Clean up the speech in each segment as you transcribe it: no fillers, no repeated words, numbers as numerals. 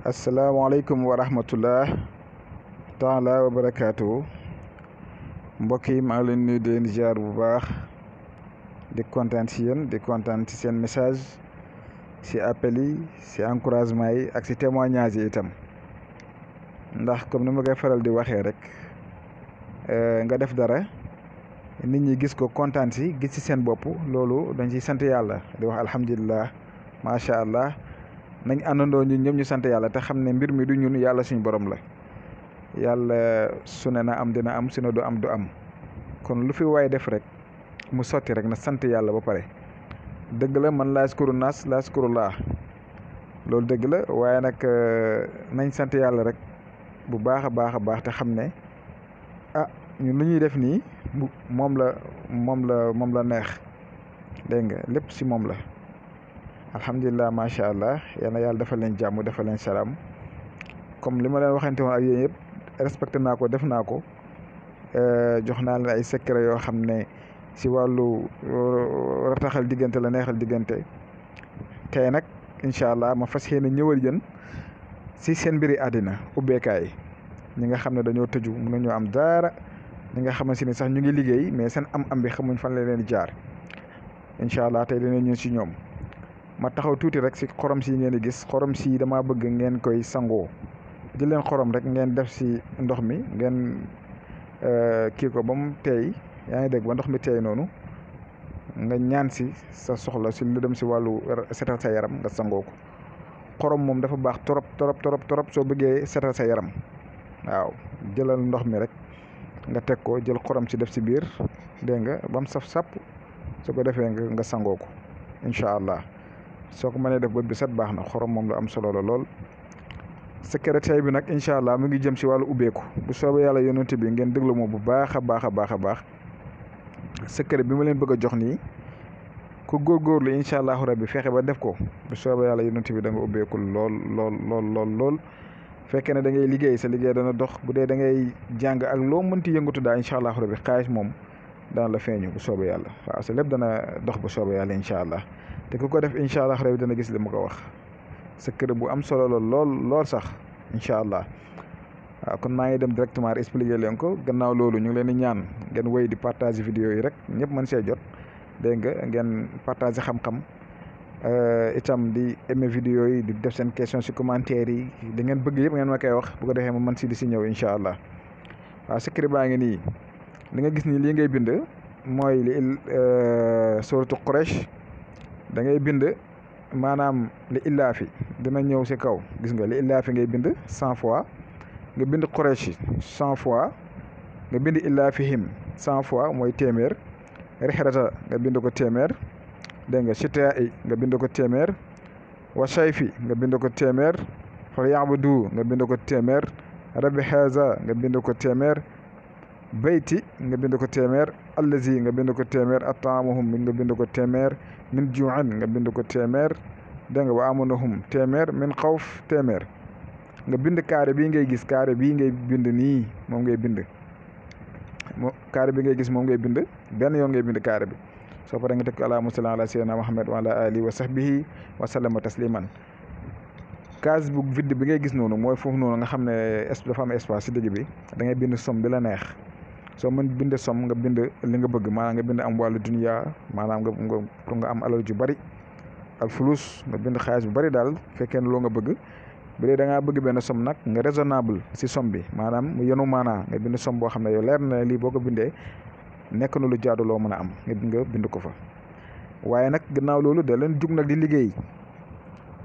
asalaamaaleykum wa rahmatullah taala wa barakaatu mbokk yi maa ngi leen nuyu di leen ziar bu baax di kontaan si yéen di kontaan si seen message si appel yi si encouragement yi ak si témoignage yi itam ndax comme ni ma koy faral di waxee rek nga def dara nit ñi gis ko kontaan si gis si seen bopp loolu dañ ciy sant yàlla di wax alhamdulilah macha allah. nañ àndandoo ñun ñëpp ñu sant yàlla te xam ne mbir mi du ñun yàlla suñu borom la yàlla su ne na am dina am su ne du am du am kon lu fi waay def rek mu sotti rek na sant yàlla ba pare dëgg la man laa askuru naas laa askuru laa loolu dëgg la waaye nag nañ sant yàlla rek bu baax a baax te xam ne ñun lu ñuy def nii moom la neex dégg nga lépp si moom la. alhamdulilah macha allah yal na yàlla defal leen jàmm defal leen salaam comme li ma leen waxante woon ak yéen yëpp respecté naa ko def naa ko jox naa leen ay secret yoo xam ne si wàllu rataxal diggante la neexal diggante tey nag incha allah ma fas yéene ñëwal yéen si seen mbiri àddina ubbeekaay ñi nga xam ne dañoo tëju mënuñoo am dara ñi nga xamante ni sax ñu ngi liggéey mais seen am bi xamuñ fan la leen jaar incha allah tey dinañ ñëw si ñoom. ma taxaw tuuti rek si xorom si ngeen di gis xorom si dama bëgg ngeen koy sangoo jël leen xorom rek ngeen def si ndox mi ngeen kii ko ba mu teey yaa ngi dégg ba ndox mi teey noonu nga ñaan si sa soxla si lu dem si wàllu setal sa yaram nga sangoo ko xorom moom dafa baax torop soo bëggee setal sa yaram waaw jëlal ndox mi rek nga teg ko jël xorom si def si biir dégg nga ba mu saf sàpp su ko defee nga sangoo ko incha allah. soo ko mënee def bët bi set baax na xorom moom lu am solo la lool secret tey bi nag incha allah mu ngi jëm si wàllu ubbeeku bu soobee yàlla yonent bi ngeen déglu moom bu baax a baax secret bi ma leen bëgg a jox nii ku góorgóorlu incha allahu rabbi fexe ba def ko bu soobee yàlla yonent bi da nga ubbeeku lool fekkee ne da ngay liggéey sa liggéey dana dox bu dee da ngay jàng ak loo mënti yëngatu daal incha allahu rabbi xaalis moom dana la feeñu bu soobee yàlla waaw sa lépp dana dox bu soobee yàlla incha allah. te ku ko def incha allah rabi dana gis li ma ko wax secret bu am solo la lool sax incha allah waaw kon maa ngi dem directement expliquer leen ko gannaaw loolu ñu ngi leen di ñaan ngeen wéy di partager vidéo yi rek ñëpp mën see jot dégg nga ngeen partager xam-xam itam di aimer vidéo yi di def seen question si commentaire yi da ngeen bëgg yëpp ngeen ma koy wax bu ko defee ma mën si di si ñëw incha allah waaw secret baa ngi nii li nga gis ni lii ngay bind mooy li suratu Quraysh da ngay bind maanaam li illaafi dina ñëw si kaw gis nga li illaafi ngay bind 100 fois nga bind Quraysh 100 fois nga bind illaafihim 100 fois mooy téeméer rixrata nga bind ko téeméer dégg nga chitaa i nga bind ko téeméer wa shayfi nga bind ko téeméer fa yaabudu nga bind ko téeméer rabbi haza nga bind ko téeméer bayti nga bind ko téeméer allazi nga bind ko téeméer at'amahum nga bind ko téeméer min juu'in nga bind ko téeméer dégg nga wa amanahum téeméer min xawf téeméer nga bind carré bii ngay gis carré bii ngay bind nii moom ngay bind carré bi ngay gis moom ngay bind benn yoon ngay bind carré bi soo paree nga teg ko allahumma salli ala sayyidina Muhammad wa ala alihi wa sahbihi wa sallama tasliman case bu vide bi ngay gis noonu mooy foofu noonu nga xam ne dafa am espace si digg bi da ngay bind somme bi la neex soo mën bind somme nga bind li nga bëgg maanaam nga bind am wàllu dunya maanaam nga pour nga am alal ju bari al fulus nga bind xaalis bu bari daal fekkee ne loo nga bëgg bu dee da ngaa bëgg benn somme nag nga raisonnable si somme bi maanaam mu yenu maanaa nga bind somme boo xam ne yow leer na lii boo ko bindee nekk na lu jaadu loo mën a am nga bind ko fa waaye nag gannaaw loolu da leen jug nag di liggéey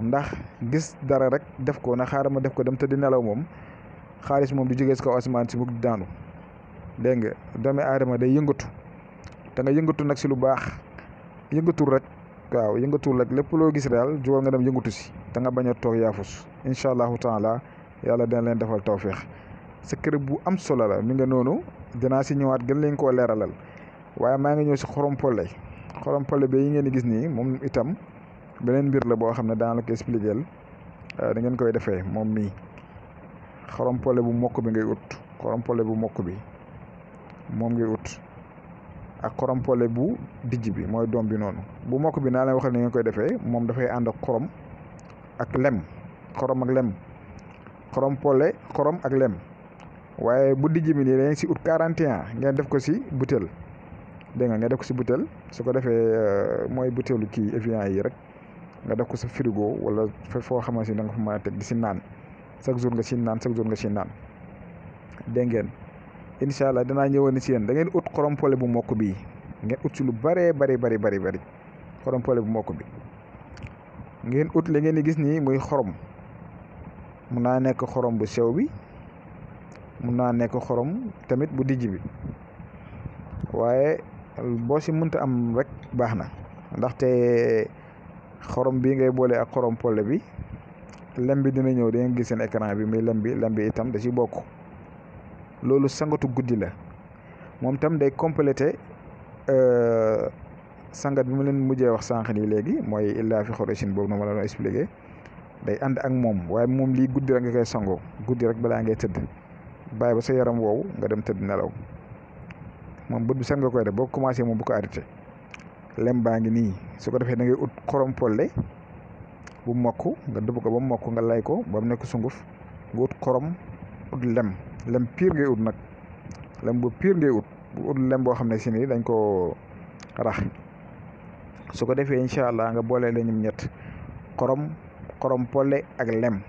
ndax gis dara rek def ko na xaaral ma def ko dem te di nelaw moom xaalis moom du jógee si kaw asamaan si mukk di daanu dégg nga doomi aadama day yëngatu te nga yëngatu nag si lu baax yëngatul rek waaw yëngatul rek lépp loo gis daal jógal nga dem yëngatu si te nga bañ a toog yaafus incha allahu taala yàlla dina leen defal tawféex secret bu am solo la mi nga noonu dinaa si ñëwaat gën leen koo leeralal waaye maa ngi ñëw si xorom polle bi yi ngeen di gis nii moom itam beneen mbir la boo xam ne daan la ko expliquer da ngeen koy defee moom mii xorom polle bu mokk bi ngay ut xorom polle bu mokk bi moom ngay ut ak xorom polle bu dijj bi mooy doom bi noonu bu mokk bi naa leen waxal ni ngeen koy defee moom dafay ànd ak xorom ak lem xorom ak lem xorom pole xorom ak lem waaye bu dijj mi nii dañ si ut 41 ngeen def ko si butéel dégg nga def ko si butéel su ko defee mooy butéelu kii Evian yi rek nga def ko sa frigo wala foo xamante ni da nga fa mën a teg di si naan chaque jour nga si naan chaque jour nga si naan dégg ngeen incha allah danaa ñëwoon si yéen da ngeen ut xorom pole bu mokk bii ngeen ut si lu bëree bëri xorom pole bu mokk bi ngeen ut li ngeen di gis nii muy xorom mun naa nekk xorom bu sew bi mun naa nekk xorom tamit bu dijj bi waaye boo si mënta am rek baax na ndaxte xorom bii ngay boole ak xorom pole bi lem bi dina ñëw da ngeen gis seen écran bi muy lem bi itam da ci bokk loolu sangatu guddi la moom tam day complété sangat bi mu leen mujjee wax sànq nii léegi mooy illaa fi xorosin boobu na ma la doon expliqué day ànd ak moom waaye moom lii guddi rek nga koy sangoo guddi rek balaa ngay tëdd bàyyi ba sa yaram woowu nga dem tëdd nelaw moom bët bi sax nga koy def boo commencé moom bu ko arrêté lem baa ngi nii su ko defee da ngay ut xorom polle bu mokk nga dëbb ko ba mu mokk nga lay ko ba mu nekk sunguf nga ut xorom ut lem pire ngay ut nag lem bu pire ngay ut bu ut lem boo xam ne si nii dañ ko rax su ko defee incha allah nga boole la ñum ñett xorom polle ak lem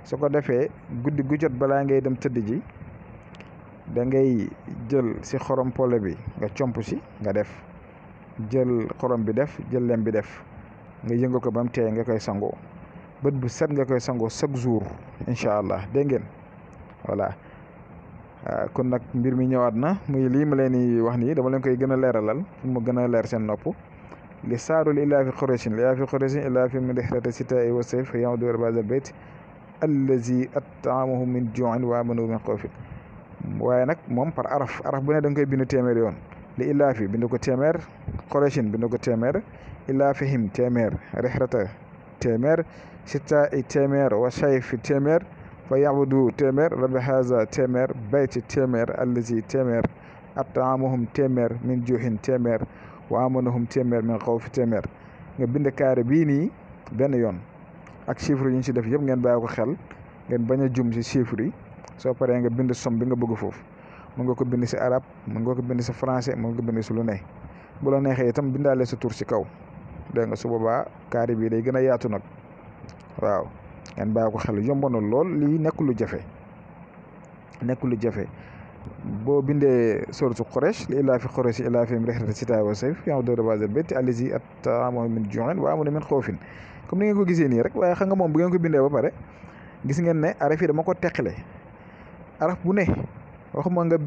su ko defee guddi gu jot balaa ngay dem tëdd ji da ngay jël si xorom polle bi nga comp si nga def jël xorom bi def jël lem bi def nga yëngal ko ba mu teey nga koy sangoo bët bu set nga koy sangoo chaque jour incha allah dégg ngeen voilà kon nag mbir mi ñëwaat na muy lii ma leen di wax nii dama leen koy gën a leeralal fu mu gën a leer seen nopp li saarul illaa fi xorosin illaa fi min rihlati sitaa'i wa sayf ya'udu rabbaal bayt allazi at'amahum min juu'in wa aamanahum min xawfin waaye nag moom par araf bu ne da nga koy bind téeméer yoon li illaa fi bind ko téeméer xorosin bind ko téeméer illaa fihim téeméer rihlata téeméer sitaa'i téeméer wa sayfi téeméer fa yabudu téeméer rabbi haza téeméer bayti téeméer allazi téeméer at'amahum téeméer min juu'in téeméer wa amanahum téeméer min xawfi téeméer nga bind carré bii nii benn yoon ak chiffre yi ñu si def yëpp ngeen bàyyi ko xel ngeen bañ a jum si chiffre yi soo paree nga bind somme bi nga bëgg foofu mën nga ko bind si arabe mën nga ko bind si français mën nga ko bind si lu ne bu la neexee itam bindaale sa tur si kaw dégg nga su boobaa carré bii day gën a yaatu nag waaw ngeen bàyyi ko xel yomb na lool lii nekkul lu jafe boo bindee sourate Quraysh li illaa fi Quraysh illaa fihim rihlati sitaa'i wa sayf ya'udu rabbaal bayti allazi at'amahum min juu'in wa aamanahum min xawfin comme ni ngeen ko gisee nii rek waaye xam nga moom bu ngeen ko bindee ba pare gis ngeen ne araf yi dama ko teqale araf bu ne waxuma nga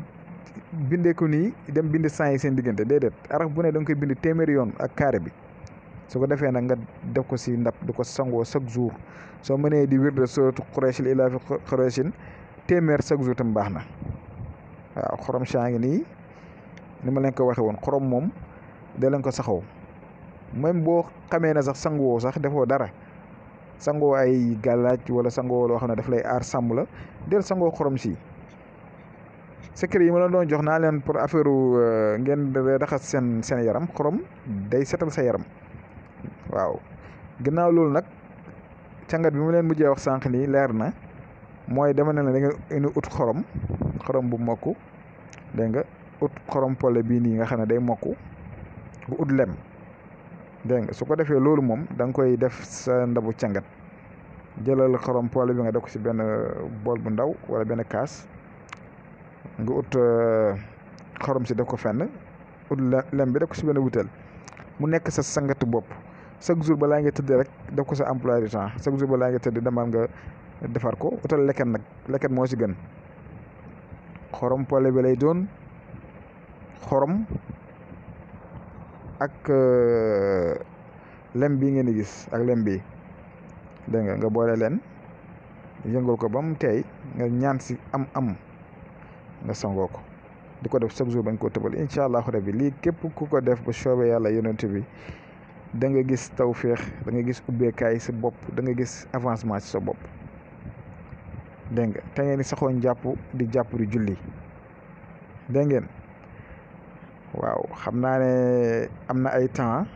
bindee ko nii dem bind saa yi seen diggante déedéet araf bu ne da nga koy bind téeméeri yoon ak carré bi su ko defee nag nga def ko si ndab di ko sangoo chaque jour soo mënee di wirde sourate Quraysh li illaa fi Qurayshin téeméer chaque jour tam baax na waaw xorom saa ngi nii ni ma leen ko waxee woon xorom moom da leen ko saxaw même boo xamee ne sax sanguwoo sax defoo dara sangoo ay gàllaaj wala sangoo loo xam ne daf lay aar sàmm la del sangoo xorom si secret yi ma la doon jox naa leen pour affaire ngeen raxas seen yaram xorom day setal sa yaram waaw ginnaaw loolu nag càngat bi mu leen mujjee wax sànq nii leer na mooy dama ne la da nga ut xorom bu mokk dégg nga ut xorom pole bii nii nga xam ne day mokk bu ut lem dégg nga su ko defee loolu moom da nga koy def sa ndabu càngat jëlal xorom pole bi nga def ko si benn bool bu ndaw wala benn kaas nga ut xorom si def ko fenn ut lem bi def ko si benn butéel mu nekk sa sangatu bopp chaque jour balaa nga tëdd rek def ko sa emploi du temps chaque jour balaa nga tëdd demal nga defar ko utal leket nag leket moo si gën xorom pole bi lay doon xorom ak lem bii ngeen di gis ak lem bii dégg nga boole leen yëngal ko ba mu teey nga ñaan si am nga sangoo ko di ko def chaque jour bañ koo tëbal incha allahu rabbi lii képp ku ko def ba soobee yàlla yonent bi da nga gis tawféex da nga gis ubbeekaay sa bopp da nga gis avancement si sa bopp dégg nga te ngeen ni saxoon jàpp di julli dégg ngeen waaw xam naa ne am na ay temps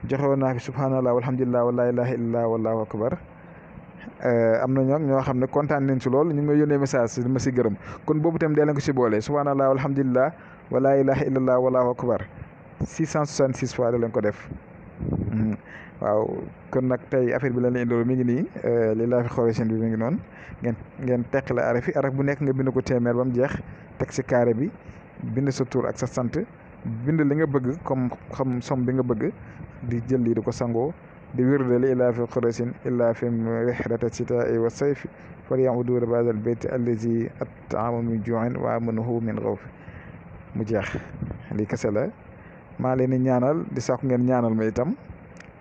joxewoon naa fi subhanallah walhamdulillah wala ilaha illallah wallahu akbar am na ñoo xam ne kontaan nañ si lool ñu ngi may yónnee message ma si gërëm kon boobu itam dee leen ko si boole subhanallah walhamdulillah wala ilaha illallah wallahu akbar 666 fois da leen ko def. waaw kon nag tey affaire bi la leen indil mi ngi nii li laa fi xoolee seen bi mi ngi noonu ngeen teqale araf yi araf bu nekk nga bind ko téeméer ba mu jeex teg si carré bi bind sa tur ak sa sant bind li nga bëgg comme xam som bi nga bëgg di jël lii di ko sangoo di wirde li ilaa fi xurasin illaa fi rihrata sitaa'i wa sayfi falyabudu rabba haazal bayti allazi at'amahum min juu'in wa aamanahum min xawf mu jeex lii kese la maa leen di ñaanal di sàkku ngeen ñaanal ma itam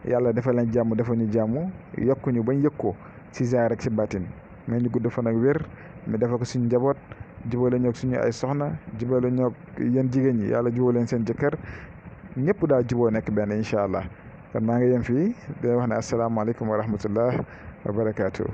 yàlla defal leen jàmm defal ñu jàmm yokkuñu bañ yëg ko si zaahir ak si baatin mais ñu gudd fan ak wér mi defal ko suñu njaboot jubale ñoog suñu ay soxna jubale ñoog yéen jigéen ñi yàlla jubal leen seen jëkkër ñëpp daal juboo nekk benn incha allah kon maa ngi yem fii di wax ne asalaamaaleykum wa rahmatullah wa barakaatu.